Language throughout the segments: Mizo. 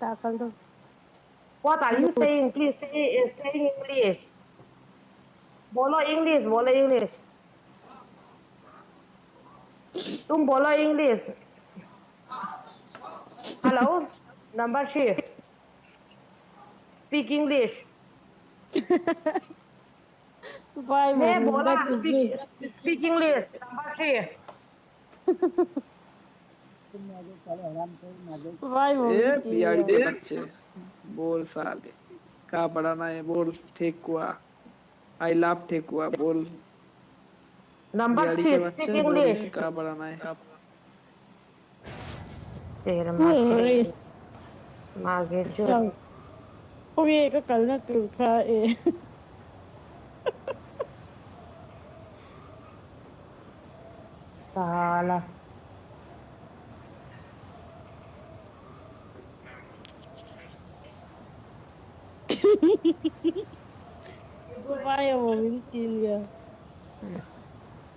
Ta kaldo. What are you saying? Please say saying English. Bolo English, bolo English. Tum bolo English. Hello, number 3. Speak English. Vai Me mo min bola da speak tizi. speak English. Number 3. Vai mo এ min বিয়াড়ি tizi. কোথাচ্ছে बोल साले का पढ़ाना है बोल ठेकुआ I love thekua बोल Number बियाड़ी 3 के speak बच्चे बोल English. का पढ़ाना है तेरे माँ के Risk. माँ के चोद. Chang. Oye, ka kalna tur kha e. साला. Vai mo min tizi.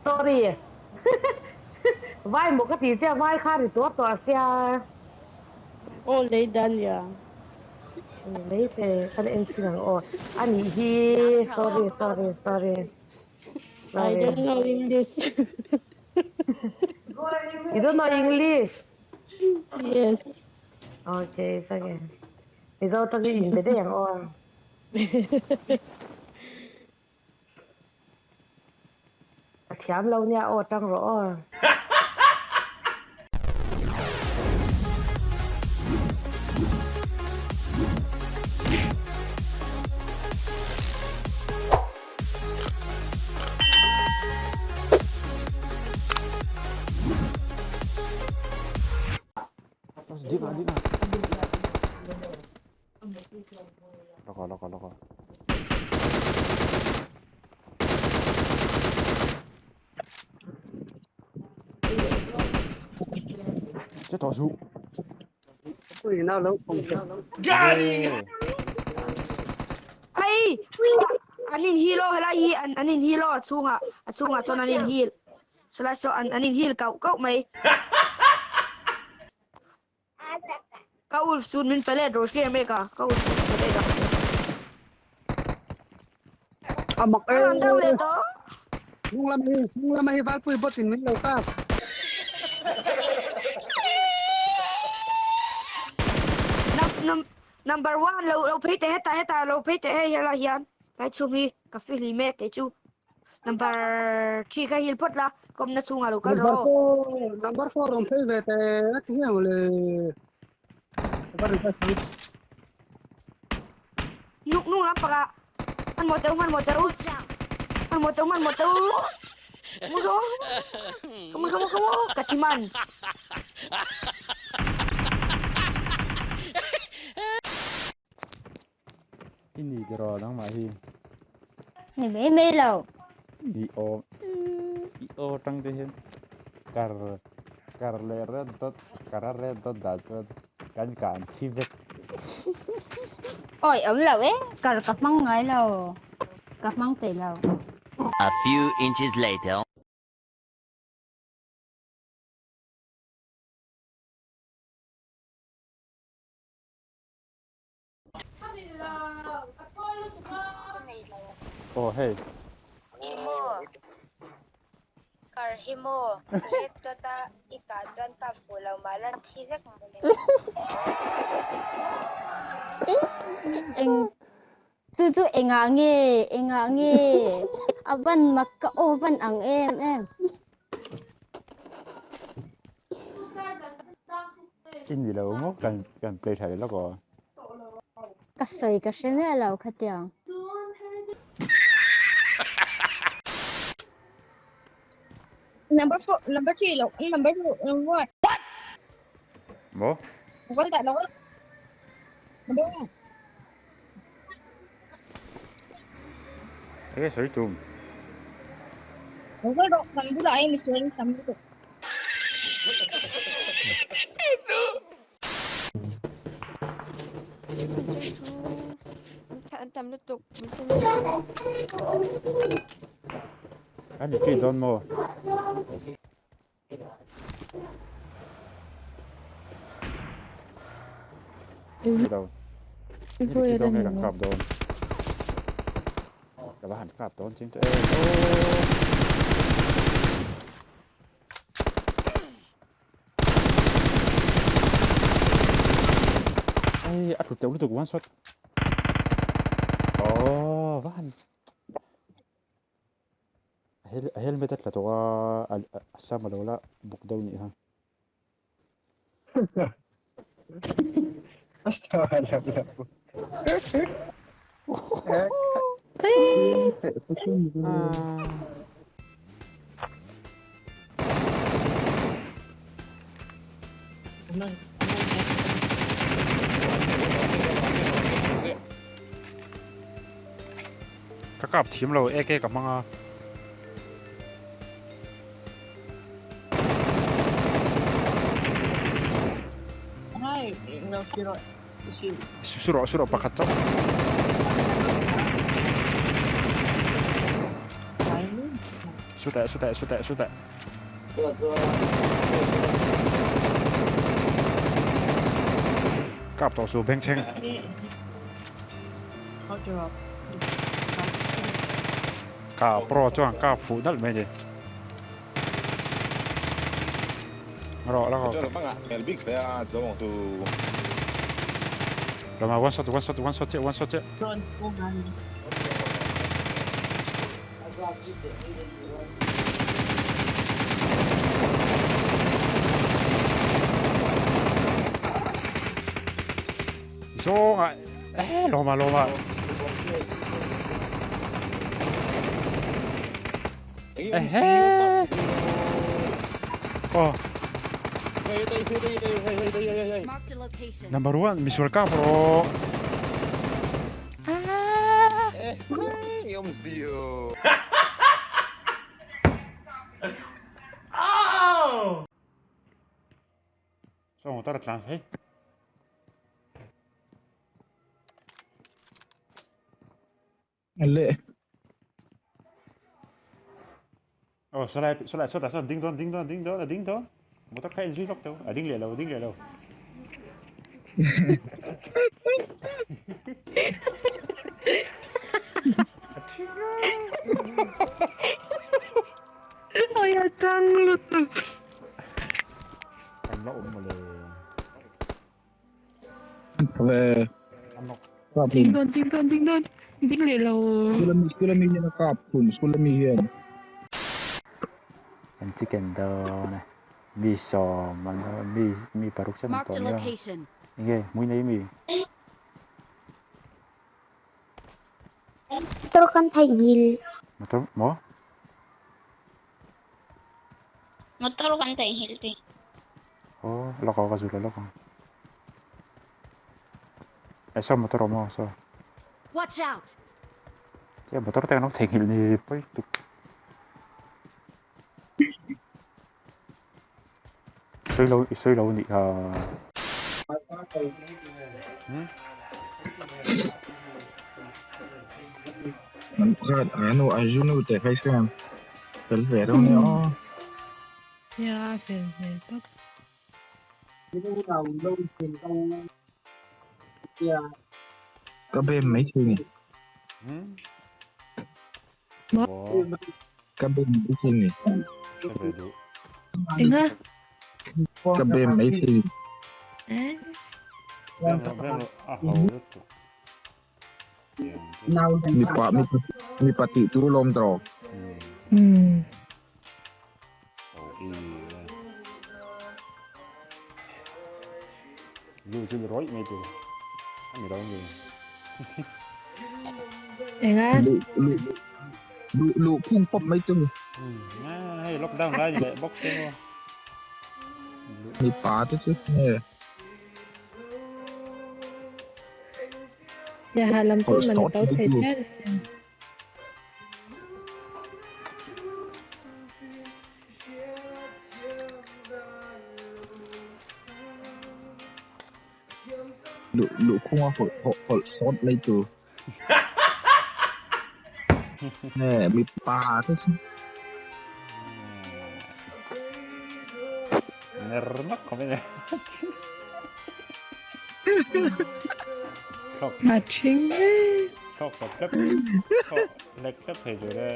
Sorry. Vai mo ka ti che vai kha ri to to sia. Oh, lei dan ya. Lei te kan en chinang o. Ani hi sorry sorry sorry. I Sorry. don't know English. You don't know English. Yes. Okay, it's okay. Mizo tang in be de yang o. Thiam lo nia o tang ro o. Dima, Dima. Loko, loko, loko. Chết thỏ dụ. Got him! Ai! Anin hilo hala hi an anin hilo a chunga a chunga chuan anin heal. Sala so an anin heal kau kau mai. Ka ulf sun min pele ro shre me ka ka ulf sun pele da. Amak Ka ran dau le eh. to. Nung lam hi, nung lam hi val pui botin min lo ka. Num num number 1 lo lo phei te heta heta lo phei te hei hala hian. Kai chum hi ka fi li me ke chu. Number 3 ka heal phot la kom na chunga lo kal Number ro. 4, number 4 rom phei ve te ti nge le. Bar ka si. Nung nung lam paka. An mo teu man mo teu. Man mo teu man mo teu. Come on, come on, come on, come on. Kachiman. Ini tiro nang ma hi. Ni mấy mấy lâu. Di o. I o tang te hen. Kar kar le red dot kar red dot da dot kan kan thi vek. Ôi, ống lẩu ấy, cà cặp măng ngái lẩu. Cặp măng tể lẩu. A few inches later. Oh hey. Imo. Kar himo. Let tota ika chuan ka fu lo malan thi vek mawle. Eng tu tu enga nge, enga nge. Avan mak ka o van ang em em. Ini lo mo kan kan play thai lo ko. Ka soi ka hre me lo kha tiang. Number 4, number 3 lo, number 2, number 1. Mo? Wala ta lo. Number 1. Ege soi tum. Wala ro, kam bula ai misual tam tu. Anh chơi don mo. Ni lo. Ni dawn nge kan kap dawn. Ka va han kap dawn ching chu e. Ei, a tlu teuh lutuk one shot. Oh, va han. A helmet a tla tawh a, a sam a lo la buk deuh nih kha. Ka kap thiam lo AK ka hmang a. Su rawh su rawh pakhat chauh. Su teh su teh su teh su teh. Kap tawh su bengchheng. Ka pro chuan kap fuh nalh mai a ni. Rawh la rawh. Lama one shot one shot one shot chiah one shot chiah. Zawngah eh lawma lawma. Ehe. Oh. Number 1 misual ka bro. Oh! Saw motor a tlan phei. Le. Oh, salai salai sawtah sawn ding dawn ding dawn ding dawn a ding dawn. Motor kha en zui lawk teuh a ding leh lo a ding leh lo. Oi a tang lutuk. Kan la awm mawle. Ve. Ding dawn ding dawn ding dawn ding leh lo. School ami hian a kap thum school ami hian. Kan chicken dawn e. Mi sawm an mi mi paruk chiah an tawh nia. Enge hmui nei mi? Motor kan theihnghilh. Motor maw? Motor kan theihnghilh tih. Aw lawk aw ka zul lawk ang. Eh saw motor awm aw saw. Watch out! Tia motor te kan lo theihnghilh ni pawi tuk. Sawi lo i sawi lo nih kha. Hmm? An khat anu Arjunu te khai siam fel ve reuh nia aw. Nia a fel hmel tawp. Ka bem mai thei ni. Ka bem mai thei ni. Enga? Ka bem mai thei ni. Eh? Mipa mipa tih tur lawm tawh. Hmm. Lu chu rawih mai tur a ni lo nge. Enga? Lu lu lu lu khung pawp mai chu. Hei lockdown lai ni leh bawk se maw. Mipa te chu nge. Ya ha lam chu man a to thei phian asin. Luh luh khunga hawlh hawlh hawlh sawt mai tur. Nge mipa te chu. Ner nak khawp mai. Ma ṭhing e. Thawk ka hlep thawk hlek hlep thei tur e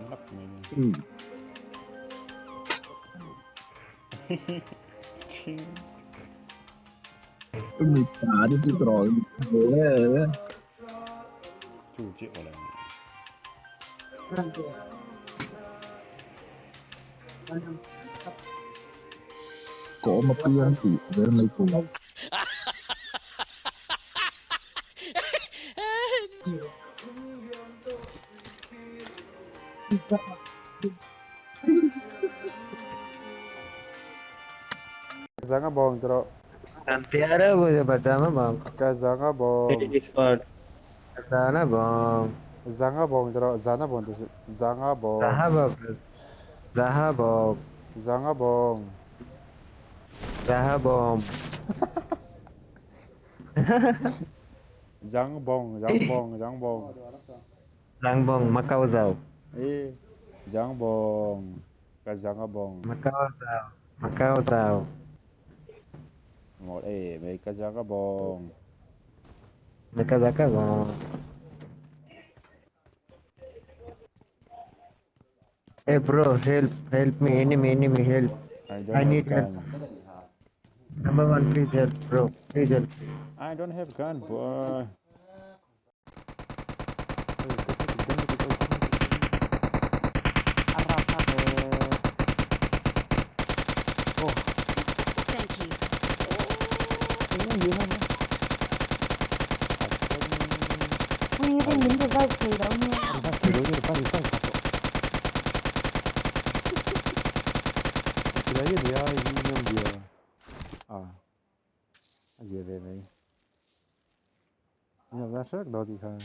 lak mai ni. Ṭhing. Mipa te chu tawh e. Chu chiah awle. Có mà pian thì về lấy cùng. Zanga bong tro. प्यारा मुझे बताना bom. Ka zanga bong. Zana bom. Zanga bong tro. Zana bong tu. Zanga bong. Zaha bom. Zaha bom. Zanga bong. Zaha bom. Zang bong, zang bong, zang bong. Zang bong Macau zau. Ê, zang bong. Ka zanga bong. Macau zau. Macau zau. Một ê, mấy ka zanga bong. Macau zaka bong. Hey bro, help, help me, enemy, enemy, help. I don't I have need help. gun. Number one, please help, bro. Please help. I don't have gun, boy. Thank you. Ui, cái nhìn được vai thì đâu nha. À, về mấy. Nhưng mà rất đôi thì không.